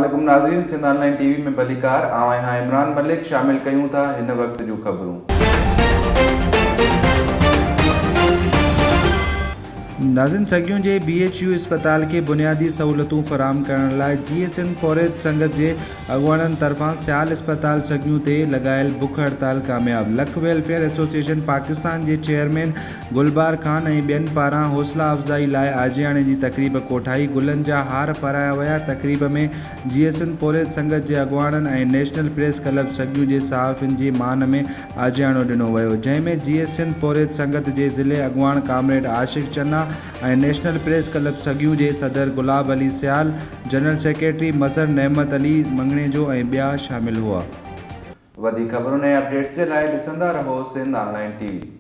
عليڪم ناظرين سنڌ آن لائين ٽي وي ۾ ڀليڪار آئون آهيان عمران ملڪ شامل ڪيون ٿا هن وقت جون خبرون. ناظرين سڳيون جي بي ايڇ يو اسپتال کي بنيادي سهولتون فراهم ڪرڻ لاء جيئي سنڌ پورهيت سنگت جي اڳواڻن طرفان سيال اسپتال سڳيون تي لڳايل بک هڙتال ڪامياب، لک ويلفيئر ايسوسيئيشن پاڪستان جي چيئرمين گلبهار خان ۽ ٻين پاران حوصلا افزائي لاء آجياڻي جي تقريب ڪوٺائي گلن جا هار پارايا ويا، تقريب ۾ جيئي سنڌ پورهيت سنگت جي اڳواڻن ۽ نيشنل پريس ڪلب سڳيون جي صحافين جي مان ۾ آجياڻو ڏنو ويو، جنهن ۾ جيئي سنڌ پورهيت سنگت جي ضلعي اڳواڻ comrade Ashiq Channa ۽ national press club Saghion جي صدر گلاب علي سيال، جنرل سيڪريٽري مظهر نعمت علي مڱڻيجو ۽ ٻيا شامل هئا. وڌيڪ خبرن ۽ اپڊيٽس جي لاء ڏسندا رهو سنڌ آن لائين ٽي وي.